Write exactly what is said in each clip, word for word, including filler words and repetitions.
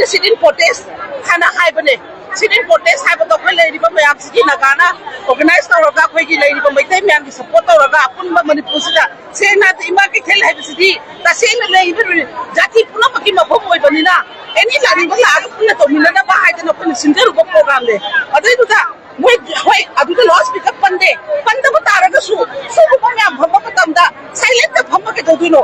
Sit-in protest ꯍꯥꯏꯅ ꯍꯥꯏꯕꯅꯦ꯫ Sit-in protest ꯍꯥꯏꯕꯗꯣ ꯑꯩꯈꯣꯏ ꯂꯩꯔꯤꯕ ꯃꯌꯥꯝꯁꯤꯒꯤ ꯅꯥꯒꯥꯅ organize ꯇꯧꯔꯒ, ꯑꯩꯈꯣꯏꯒꯤ ꯂꯩꯔꯤꯕ ꯃꯩꯇꯩ ꯃꯌꯥꯝꯒꯤ support ꯇꯧꯔꯒ, ꯑꯄꯨꯟꯕ ꯃꯅꯤꯄꯨꯔꯁꯤꯗ ꯁꯦꯡꯅ ꯍꯥꯏꯔꯕꯗ ꯏꯃꯥ ꯀꯩꯊꯦꯜ ꯍꯥꯏꯕꯁꯤꯗꯤ ꯇꯁꯦꯡꯅ ꯂꯩꯔꯤꯕ ꯖꯥꯇꯤ ꯄꯨꯝꯅꯃꯛꯀꯤ ꯃꯐꯝ ꯑꯣꯏꯕꯅꯤꯅ, ꯑꯦꯅꯤ ꯂꯥꯛꯅꯤꯡꯕ ꯂꯥꯛꯑꯒ ꯄꯨꯟꯅ ꯇꯧꯃꯤꯟꯅꯅꯕ ꯍꯥꯏꯗꯅ ꯑꯩꯈꯣꯏꯅ ꯁꯤꯟꯖꯔꯨꯕ programꯅꯦ꯫ ꯑꯗꯨꯗꯩꯗꯨꯗ ꯃꯣꯏ, ꯍꯣꯏ, ꯑꯗꯨꯗ loudspeaker ꯄꯟꯗꯦ꯫ ꯄꯟꯗꯕ ꯇꯥꯔꯒꯁꯨ ꯁꯤꯒꯨꯝꯕ ꯃꯌꯥꯝ ꯐꯝꯕ ꯃꯇꯝꯗ silentꯇ ꯐꯝꯕ ꯀꯩꯗꯧꯗꯣꯏꯅꯣ?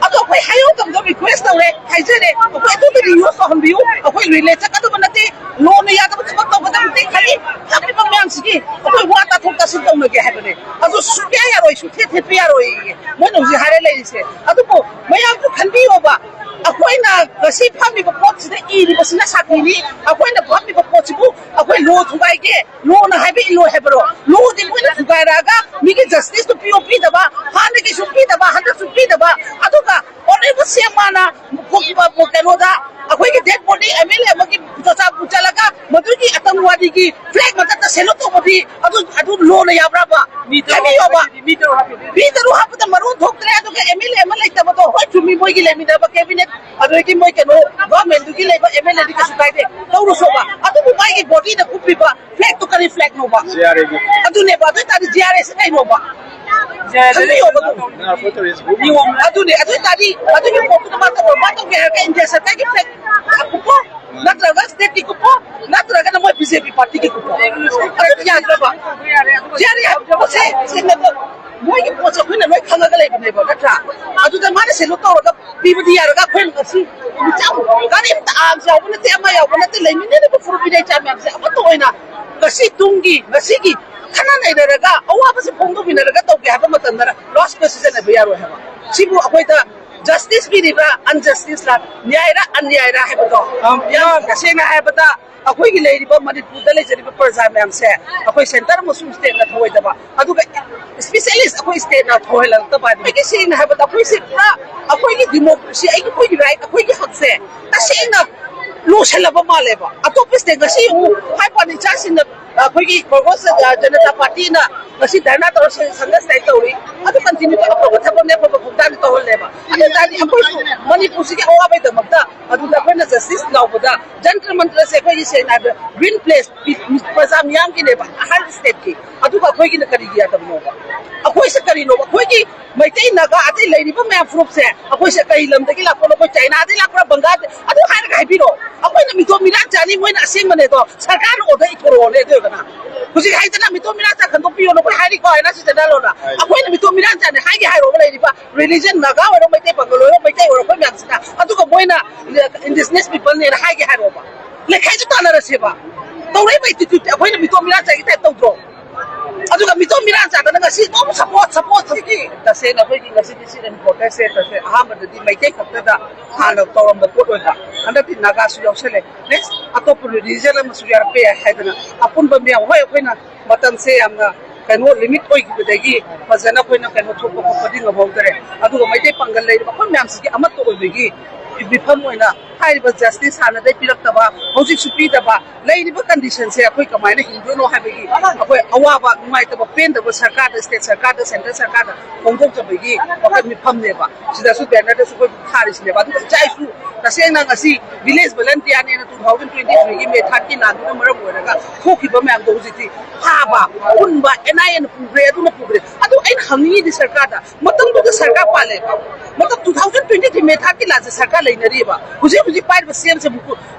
ꯑꯗꯣ ꯑꯩꯈꯣꯏ ꯍꯥꯏꯌꯧꯗꯝꯗꯣ request ꯇꯧꯔꯦ, ꯍꯥꯏꯖꯔꯦ, ꯑꯩꯈꯣꯏ ꯑꯗꯨꯗꯤ use ꯇꯧꯍꯟꯕꯤꯌꯨ꯫ ꯑꯩꯈꯣꯏ relay ꯆꯠꯀꯗꯕ ꯅꯠꯇꯦ, lawꯅ ꯌꯥꯗꯕ ꯊꯕꯛ ꯇꯧꯒꯗꯕ ꯅꯠꯇꯦ꯫ ꯈꯜꯂꯤ ꯐꯝꯃꯤꯕ ꯃꯌꯥꯝꯁꯤꯒꯤ ꯑꯩꯈꯣꯏ ꯋꯥ ꯇꯥꯊꯣꯛ ꯇꯥꯁꯤꯟ ꯇꯧꯅꯒꯦ ꯍꯥꯏꯕꯅꯦ꯫ ꯑꯗꯨ ꯁꯨꯡꯌꯥ ꯌꯥꯔꯣꯏ, ꯁꯨꯡꯊꯦꯠ ꯊꯦꯠꯄ ꯌꯥꯔꯣꯏꯌꯦ꯫ ꯃꯣꯏꯅ ꯍꯧꯖꯤꯛ ꯍꯥꯏꯔ ꯂꯩꯔꯤꯁꯦ꯫ ꯑꯗꯨꯕꯨ ꯃꯌꯥꯝꯁꯨ ꯈꯟꯕꯤꯌꯣꯕ, ꯑꯩꯈꯣꯏꯅ ꯉꯁꯤ ꯐꯝꯃꯤꯕ ꯄꯣꯠꯁꯤꯗ ꯏꯔꯤꯕꯁꯤꯅ ꯁꯥꯈꯤꯅꯤ꯫ ꯑꯩꯈꯣꯏꯅ ꯐꯝꯃꯤꯕ ꯄꯣꯠꯁꯤꯕꯨ ꯑꯩꯈꯣꯏ law ꯊꯨꯒꯥꯏꯒꯦ, lawꯅ ꯍꯥꯏꯕ ꯏꯜꯂꯣꯏ ꯍꯥꯏꯕ꯭ꯔꯣ? Lawꯗꯤ ꯃꯣꯏꯅ ꯊꯨꯒꯥꯏꯔꯛꯑꯒ ꯃꯤꯒꯤ justiceꯇꯨ ꯄꯤꯌꯣ ꯄꯤꯗꯕ, ꯍꯥꯟꯅꯒꯤꯁꯨ ꯄꯤꯗꯕ, ꯍꯟꯗꯛꯁꯨ ꯄꯤꯗꯕ, ꯑꯗꯨꯒ honourable CM ꯃꯥꯅ ꯀꯩꯅꯣꯗ ꯑꯩꯈꯣꯏꯒꯤ dead body MLA ꯑꯃꯒꯤ ꯆꯨꯔꯆꯥꯟꯄꯨꯔ ꯆꯠꯂꯒ ꯃꯗꯨꯒꯤ ꯑꯇꯪꯋꯥꯗꯤꯒꯤ flag ꯃꯊꯛꯇ salute ꯇꯧꯕꯗꯤ ꯑꯗꯨ, ꯑꯗꯨ lawꯅ ꯌꯥꯕ꯭ꯔꯕ? ꯃꯤ ꯇꯔꯨꯛ ꯍꯥꯏꯕꯤꯌꯣꯕ꯫ ꯍꯥꯞꯄꯗꯤ ꯃꯤ ꯇꯔꯨꯛ ꯍꯥꯞꯄꯗꯤ꯫ ꯃꯤ ꯇꯔꯨꯛ ꯍꯥꯞꯄꯗ ꯃꯔꯣꯟ ꯊꯣꯛꯇ꯭ꯔꯦ, ꯑꯗꯨꯒ MLA ꯑꯃ ꯂꯩꯇꯕꯗꯣ, ꯍꯣꯏ ꯆꯨꯝꯃꯤ, ꯃꯣꯏꯒꯤ ꯂꯩꯃꯤꯟꯅꯕ cabinet ꯑꯗꯨꯗꯒꯤ ꯃꯣꯏ ꯀꯩꯅꯣ governmentꯗꯨꯒꯤ ꯂꯩꯕ MLAꯗꯤ ꯀꯩꯁꯨ ꯀꯥꯏꯗꯦ, ꯇꯧꯔꯨꯁꯣꯕ꯫ ꯑꯗꯨꯕꯨ ꯃꯥꯒꯤ bodyꯗ ꯀꯨꯞꯄꯤꯕ flagꯇꯣ ꯀꯔꯤ flagꯅꯣꯕ? GRAꯒꯤ꯫ ꯑꯗꯨꯅꯦꯕ, ꯑꯗꯨ ꯑꯣꯏꯇꯥꯔꯗꯤ GRAꯁꯦ ꯀꯩꯅꯣꯕ? ꯈꯪꯕꯤꯌꯣꯕ ꯑꯗꯨꯝ꯫ ꯅꯪ ꯑꯩꯈꯣꯏ ꯇꯧꯔꯤꯁꯤꯕꯨ? ꯑꯗꯨꯅꯦ, ꯑꯗꯨ ꯑꯣꯏꯇꯥꯔꯗꯤ ꯑꯗꯨꯒꯤ ꯄꯣꯠꯇꯨꯗ ꯃꯥ ꯇꯧꯔꯣ, ꯃꯥ ꯇꯧꯒꯦ ꯍꯥꯏꯔꯒ India ꯁꯔꯀꯥꯔꯒꯤ flag ꯀꯨꯞꯄꯣ, ꯅꯠꯇ꯭ꯔꯒ stateꯀꯤ ꯀꯨꯞꯄꯣ, ꯅꯠꯇ꯭ꯔꯒꯅ ꯃꯣꯏ BJP partyꯒꯤ ꯀꯨꯞꯄꯣ꯫ ꯑꯗꯨ ꯌꯥꯗ꯭ꯔꯕ? GRA ꯍꯥꯏꯕ ꯄꯣꯠꯁꯦ ꯁꯦꯡꯅ ꯃꯣꯏꯒꯤ ꯄꯣꯠꯁꯦ ꯑꯩꯈꯣꯏꯅ ꯂꯣꯏ ꯈꯪꯉꯒ ꯂꯩꯕꯅꯦꯕ, ꯅꯠꯇ꯭ꯔꯥ? ꯑꯗꯨꯗ ꯃꯥꯅ salute ꯇꯧꯔꯒ ꯄꯤꯕꯗꯤ ꯌꯥꯔꯒ ꯑꯩꯈꯣꯏ ꯉꯁꯤ ꯃꯤꯆꯝ ꯒꯥꯔꯤ ꯑꯝꯇ arms ꯌꯥꯎꯕ ꯅꯠꯇꯦ, ꯑꯃ ꯌꯥꯎꯕ ꯅꯠꯇꯦ, ꯂꯩꯃꯤꯟꯅꯔꯤꯕ ꯐꯨꯔꯨꯞ ꯐꯤꯗꯩ ꯆꯥ ꯃꯌꯥꯝꯁꯦ ꯑꯃꯠꯇ ꯑꯣꯏꯅ ꯉꯁꯤ ꯇꯨꯡꯒꯤ, ꯉꯁꯤꯒꯤ ꯈꯟꯅ ꯅꯩꯅꯔꯒ ꯑꯋꯥꯕꯁꯦ ꯐꯣꯡꯗꯣꯛꯃꯤꯟꯅꯔꯒ ꯇꯧꯒꯦ ꯍꯥꯏꯕ ꯃꯇꯝꯗꯅ loudspeaker ꯁꯤꯖꯤꯟꯅꯕ ꯌꯥꯔꯣꯏ ꯍꯥꯏꯕ꯫ ꯁꯤꯕꯨ ꯑꯩꯈꯣꯏꯗ justice ꯄꯤꯔꯤꯕ꯭ꯔꯥ, injusticeꯂ, ꯅ꯭ꯌꯥꯏꯔ ꯑꯟꯌꯥꯏꯔ ꯍꯥꯏꯕꯗꯣ? ꯌꯥꯝ ꯇꯁꯦꯡꯅ ꯍꯥꯏꯔꯕꯗ ꯑꯩꯈꯣꯏꯒꯤ ꯂꯩꯔꯤꯕ ꯃꯅꯤꯄꯨꯔꯗ ꯂꯩꯖꯔꯤꯕ ꯄ꯭ꯔꯖꯥ ꯃꯌꯥꯝꯁꯦ ꯑꯩꯈꯣꯏ centre ꯑꯃꯁꯨꯡ stateꯅ ꯊꯧꯑꯣꯏꯗꯕ, ꯑꯗꯨꯒ specialist ꯑꯩꯈꯣꯏ stateꯅ ꯊꯧꯑꯣꯏꯍꯜꯂꯛꯇꯕ ꯍꯥꯏꯗꯤ, ꯑꯩꯒꯤ ꯁꯦꯡꯅ ꯍꯥꯏꯕꯗ ꯑꯩꯈꯣꯏꯁꯦ ꯄꯨꯔꯥ ꯑꯩꯈꯣꯏꯒꯤ democracy, ꯑꯩꯒꯤ, ꯑꯩꯈꯣꯏꯒꯤ right, ꯑꯩꯈꯣꯏꯒꯤ ꯍꯛꯁꯦ ꯇꯁꯦꯡꯅ ꯂꯣꯁꯜꯂꯕ ꯃꯥꯜꯂꯦꯕ꯫ ꯑꯇꯣꯞꯄ state, ꯉꯁꯤ ꯑꯃꯨꯛ ꯍꯥꯏ ꯋꯥꯅꯤ, ꯏꯆꯥꯁꯤꯡꯅ ꯑꯩꯈꯣꯏꯒꯤ ꯀꯣꯡꯒ꯭ꯔꯦꯁ ꯖꯅꯇꯥ ꯄꯥꯔꯇꯤꯅ ꯉꯁꯤ ꯙꯔꯅꯥ ꯇꯧꯔ ꯁꯪꯒꯁ ꯇꯧꯔꯤ꯫ ꯑꯗꯨ ꯀꯟꯇꯤꯅ꯭ꯌꯨ ꯑꯐꯕ ꯊꯕꯛꯅꯦ, ꯑꯐꯕ ꯈꯣꯡꯊꯥꯡꯗꯤ ꯇꯧꯍꯜꯂꯦꯕ꯫ ꯑꯗꯨ ꯑꯣꯏ ꯇꯥꯔꯗꯤ ꯑꯩꯈꯣꯏꯁꯨ ꯃꯅꯤꯄꯨꯔꯁꯤꯒꯤ ꯑꯋꯥꯕꯒꯤꯗꯃꯛꯇ ꯑꯗꯨꯗ ꯑꯩꯈꯣꯏꯅ ꯖꯁꯇꯤꯁ ꯂꯥꯎꯕꯗ ꯖꯟꯇ꯭ꯔ ꯃꯟꯇ꯭ꯔꯁꯦ ꯑꯩꯈꯣꯏꯒꯤ ꯁꯦꯡꯅ ꯍꯥꯏꯕꯗ ꯒ꯭ꯔꯤꯟ ꯄ꯭ꯂꯦꯁ ꯄ꯭ꯔꯖꯥ ꯃꯤꯌꯥꯝꯒꯤꯅꯦꯕ, ꯑꯍꯜ ꯁ꯭ꯇꯦꯠꯀꯤ꯫ ꯑꯗꯨꯒ ꯑꯩꯈꯣꯏꯒꯤꯅ ꯀꯔꯤꯒꯤ ꯌꯥꯗꯕꯅꯣꯕ? ꯑꯩꯈꯣꯏꯁꯦ ꯀꯔꯤꯅꯣꯕ? ꯑꯩꯈꯣꯏꯒꯤ ꯃꯩꯇꯩ, ꯅꯥꯒꯥ, ꯑꯇꯩ ꯂꯩꯔꯤꯕ ꯃꯌꯥꯝ ꯐꯨꯔꯨꯞꯁꯦ ꯑꯩꯈꯣꯏꯁꯦ ꯀꯔꯤ ꯂꯝꯗꯒꯤ ꯂꯥꯛꯄꯅꯣ? ꯑꯩꯈꯣꯏ ꯆꯥꯏꯅꯥꯗꯒꯤ ꯂꯥꯛꯄ꯭ꯔꯥ, ꯕꯪꯒ꯭ꯂꯥꯗꯦ? ꯑꯗꯨ ꯍꯥꯏꯔꯒ ꯍꯥꯏꯕꯤꯔꯣ꯫ ꯑꯩꯈꯣꯏꯅ ꯃꯤꯇꯣꯞ ꯃꯤꯔꯥꯟ ꯆꯥꯅꯤ, ꯃꯣꯏꯅ ꯑꯁꯦꯡꯕꯅꯦ ꯑꯗꯣ ꯁꯔꯀꯥꯔꯅ ꯑꯣꯔꯗꯔ ꯏꯊꯣꯔꯛꯑꯣꯅꯦ꯫ ꯑꯗꯨ ꯑꯣꯏꯔꯒꯅ ꯍꯧꯖꯤꯛ ꯍꯥꯏꯗꯅ ꯃꯤꯇꯣꯞ ꯃꯤꯔꯥꯟ ꯆꯥ ꯈꯟꯗꯣꯛꯄꯤꯌꯣꯅ ꯑꯩꯈꯣꯏ ꯍꯥꯏꯔꯤꯀꯣ, ꯑꯦꯟ ꯑꯥꯔ ꯁꯤ ꯆꯦꯅꯦꯜ ꯍꯣꯏꯅ꯫ ꯑꯩꯈꯣꯏꯅ ꯃꯤꯇꯣꯞ ꯃꯤꯔꯥꯟ ꯆꯥꯅꯤ ꯍꯥꯏꯒꯦ ꯍꯥꯏꯔꯣꯕ, ꯂꯩꯔꯤꯕ ꯔꯤꯂꯤꯖꯟ, ꯅꯥꯒꯥ ꯑꯣꯏꯔꯣ, ꯃꯩꯇꯩ ꯄꯥꯡꯒꯜ ꯑꯣꯏꯔꯣ, ꯃꯩꯇꯩ ꯑꯣꯏꯔꯣ, ꯑꯩꯈꯣꯏ ꯃꯌꯥꯝꯁꯤꯅ꯫ ꯑꯗꯨꯒ ꯃꯣꯏꯅ ꯏꯟꯗꯤꯖꯤꯅꯁ ꯄꯤꯄꯜꯅꯦꯅ ꯍꯥꯏꯒꯦ ꯍꯥꯏꯔꯣꯕ꯫ ꯂꯩꯈꯥꯏꯁꯨ ꯇꯥꯟꯅꯔꯁꯦꯕ꯫ ꯇꯧꯔꯛꯏꯕ ꯑꯦꯇꯤꯇ꯭ꯌꯨꯠꯇꯤ ꯑꯩꯈꯣꯏꯅ ꯃꯤꯇꯣꯞ ꯃꯤꯔꯥꯟ ꯆꯥꯏꯒꯤ ꯇꯥꯏꯞ ꯇꯧꯗ꯭ꯔꯣ? ꯑꯗꯨꯒ ꯃꯤꯇꯣꯞ ꯃꯤꯔꯥꯟ ꯆꯥꯗꯅ ꯉꯁꯤ ꯑꯗꯨꯝ ꯁꯄꯣꯔꯠ, ꯁꯄꯣꯔꯠ, ꯁꯤꯒꯤ ꯇꯁꯦꯡꯅ ꯑꯩꯈꯣꯏꯒꯤ ꯉꯁꯤꯗꯤ ꯁꯤꯗ ꯄ꯭ꯔꯣꯇꯦꯁꯁꯦ ꯇꯁꯦꯡꯅ ꯑꯍꯥꯟꯕꯗꯗꯤ ꯃꯩꯇꯩ ꯈꯛꯇꯗ ꯍꯥꯟꯅ ꯇꯧꯔꯝꯕ ꯄꯣꯠ ꯑꯣꯏꯕ, ꯍꯟꯗꯛꯇꯤ ꯅꯥꯒꯥꯁꯨ ꯌꯥꯎꯁꯜꯂꯦ꯫ ꯅꯦꯛꯁ ꯑꯇꯣꯞꯄ ꯔꯤꯂꯤꯖꯟ ꯑꯃꯁꯨ ꯌꯥꯎꯔꯛꯄ ꯌꯥꯏ ꯍꯥꯏꯗꯅ ꯑꯄꯨꯟꯕ ꯃꯤꯌꯥꯝ, ꯍꯣꯏ, ꯑꯩꯈꯣꯏꯅ ꯃꯇꯝꯁꯦ ꯌꯥꯝꯅ ꯀꯩꯅꯣ ꯂꯤꯃꯤꯠ ꯑꯣꯏꯈꯤꯕꯗꯒꯤ ꯐꯖꯅ ꯑꯩꯈꯣꯏꯅ ꯀꯩꯅꯣ ꯊꯣꯛꯄ ꯈꯣꯠꯄꯗꯤ ꯉꯝꯍꯧꯗꯔꯦ꯫ ꯑꯗꯨꯒ ꯃꯩꯇꯩ ꯄꯥꯡꯒꯜ ꯂꯩꯔꯤꯕ ꯑꯩꯈꯣꯏ ꯃꯌꯥꯝꯁꯤꯒꯤ ꯑꯃꯠꯇ ꯑꯣꯏꯕꯒꯤ ꯃꯤꯐꯝ ꯑꯣꯏꯅ ꯍꯥꯏꯔꯤꯕ ꯖꯁꯇꯤꯁ ꯍꯥꯟꯅꯗꯩ ꯄꯤꯔꯛꯇꯕ, ꯍꯧꯖꯤꯛꯁꯨ ꯄꯤꯗꯕ, ꯂꯩꯔꯤꯕ ꯀꯟꯗꯤꯁꯟꯁꯦ ꯑꯩꯈꯣꯏ ꯀꯃꯥꯏꯅ ꯍꯤꯡꯗꯣꯏꯅꯣ ꯍꯥꯏꯕꯒꯤ ꯑꯩꯈꯣꯏ ꯑꯋꯥꯕ, ꯅꯨꯡꯉꯥꯏꯇꯕ, ꯄꯦꯟꯗꯕ ꯁꯔꯀꯥꯔꯗ, ꯁ꯭ꯇꯦꯠ ꯁꯔꯀꯥꯔꯗ, ꯁꯦꯟꯇ꯭ꯔꯦꯜ ꯁꯔꯀꯥꯔꯗ ꯐꯣꯡꯗꯣꯛꯆꯕꯒꯤ ꯑꯩꯈꯣꯏ ꯃꯤꯐꯝꯅꯦꯕ꯫ ꯁꯤꯗꯁꯨ ꯕꯦꯅꯔꯗꯁꯨ ꯑꯩꯈꯣꯏ ꯊꯥꯔꯤꯁꯤꯅꯦꯕ꯫ ꯑꯗꯨꯒ ꯏꯆꯥ ꯏꯁꯨ ꯇꯁꯦꯡꯅ ꯉꯁꯤ village ꯚꯣꯂꯟꯇꯤꯌꯥꯔꯅꯦꯅ two thousand twenty three ꯒꯤ ꯃꯦ thirty ꯂꯥꯟꯗꯨꯅ ꯃꯔꯝ ꯑꯣꯏꯔꯒ ꯊꯣꯛꯈꯤꯕ ꯃꯌꯥꯝꯗꯣ ꯍꯧꯖꯤꯛꯇꯤ ꯐꯥꯕ, ꯄꯨꯟꯕ, ꯑꯦꯟ ꯑꯥꯏ ꯑꯦꯅ ꯄꯨꯈ꯭ꯔꯦ, ꯑꯗꯨꯅ ꯄꯨꯈ꯭ꯔꯦ꯫ ꯑꯗꯨ ꯑꯩꯅ ꯍꯪꯅꯤꯡꯉꯤꯗꯤ ꯁꯔꯀꯥꯔꯗ, ꯃꯇꯝꯗꯨꯗ ꯁꯔꯀꯥꯔ ꯄꯥꯜꯂꯦꯕ, ꯃꯇꯝ two thousand twenty three ꯃꯦ thirty ꯂꯥꯟꯁꯦ ꯁꯔꯀꯥꯔ ꯂꯩꯅꯔꯤꯕ, ꯍꯧꯖꯤꯛ ꯍꯧꯖꯤꯛ ꯄꯥꯏꯔꯤꯕ ꯁꯤ ꯑꯦꯝꯁꯦ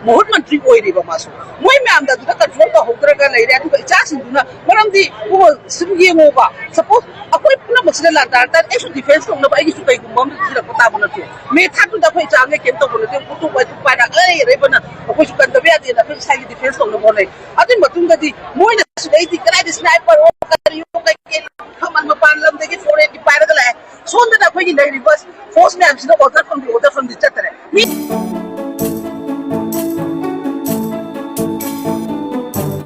ꯃꯍꯨꯠ ꯃꯟꯇ꯭ꯔꯤ ꯑꯣꯏꯔꯤꯕ ꯃꯥꯁꯨ꯫ ꯃꯣꯏ ꯃꯌꯥꯝꯗ ꯑꯗꯨꯗ ꯀꯟꯇ꯭ꯔꯣꯜ ꯇꯧꯍꯧꯗ꯭ꯔꯒ ꯂꯩꯔꯦ꯫ ꯑꯗꯨꯒ ꯏꯆꯥꯁꯤꯡꯗꯨꯅ, ꯃꯔꯝꯗꯤ ꯏꯕꯨꯡꯉꯣ ꯁꯨꯝ ꯌꯦꯡꯉꯣꯕ, ꯁꯄꯣꯁ ꯑꯩꯈꯣꯏ ꯄꯨꯝꯅꯃꯛꯁꯤꯗ ꯂꯥꯟ ꯇꯥꯔ ꯇꯥꯔꯗꯤ ꯑꯩꯁꯨ ꯗꯤꯐꯦꯟꯁ ꯇꯧꯅꯕ ꯑꯩꯒꯤꯁꯨ ꯀꯩꯒꯨꯝꯕ ꯑꯃ ꯊꯤꯔꯛꯄ ꯇꯥꯕ ꯅꯠꯇ꯭ꯔꯣ? ꯃꯦ thirty ꯗ ꯑꯩꯈꯣꯏ ꯏꯆꯥꯈꯩ ꯀꯩꯝ ꯇꯧꯕ ꯅꯠꯇꯦ, ꯎꯇꯨꯞ ꯋꯥꯏꯇꯨꯞ ꯄꯥꯏꯔ ꯑꯔꯩ ꯑꯔꯩꯕꯅ ꯑꯩꯈꯣꯏꯁꯨ ꯀꯟꯗꯕ ꯌꯥꯗꯦꯅ ꯑꯩꯈꯣꯏ ꯏꯁꯥꯒꯤ ꯗꯤꯐꯦꯟꯁ ꯇꯧꯅꯕ ꯍꯣꯠꯅꯩ꯫ ꯑꯗꯨꯒꯤ ꯃꯇꯨꯡꯗꯗꯤ ꯃꯣꯏꯅ ꯁꯤꯗꯩꯗꯤ ꯀꯗꯥꯏꯗ ꯁ꯭ꯅꯥꯏꯄꯔ ꯑꯣ ꯀꯔꯤ ꯑꯣ ꯀꯩ ꯀꯩ ꯈꯃꯜ ꯃꯄꯥꯟ ꯂꯝꯗꯒꯤ ꯐꯣꯔꯦꯟꯒꯤ ꯄꯥꯏꯔꯒ ꯂꯥꯛꯑꯦ꯫ ꯁꯣꯝꯗꯅ ꯑꯩꯈꯣꯏꯒꯤ ꯂꯩꯔꯤꯕ ꯐꯣꯔꯁ ꯃꯌꯥꯝꯁꯤꯅ ꯑꯣꯔꯗꯔ ꯐꯪꯗꯦ, ꯑꯣꯔꯗꯔ ꯐꯪꯗꯦ ꯆꯠꯇꯔꯦ꯫ ꯃꯤ